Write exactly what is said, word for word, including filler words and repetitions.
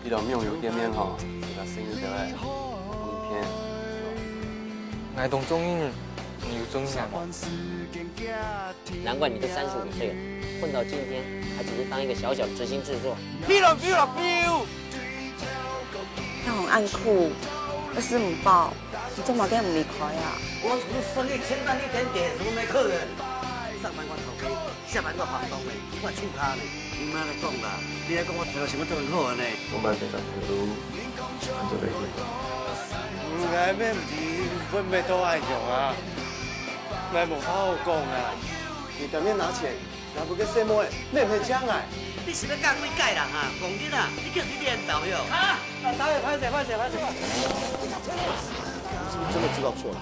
一到網友見面吼，佢个生意就會好一片。 𠊎當中意你，你有中意𠊎無？難怪你都三十五歲了，混到今天還只是當一個小小執行製作。要很愛哭，要是毋抱，你做麼个毋離開啊？我我生意欠單一點點，怎麼沒客人？上班我頭家，下班我房東嘞，我厝下呢。你莫來講啦，你來講我頭想要做很好的呢。我們這個都很準備。嗯，𠊎乜毋知分別到愛用啊，𠊎無話好講啊。你表面拿錢，拿不个細妹，乜毋係將來。你是要教幾屆啦哈？講你啦，你叫你念到喲。啊，啊，歹勢歹勢歹勢歹勢。是不是真的知道錯了？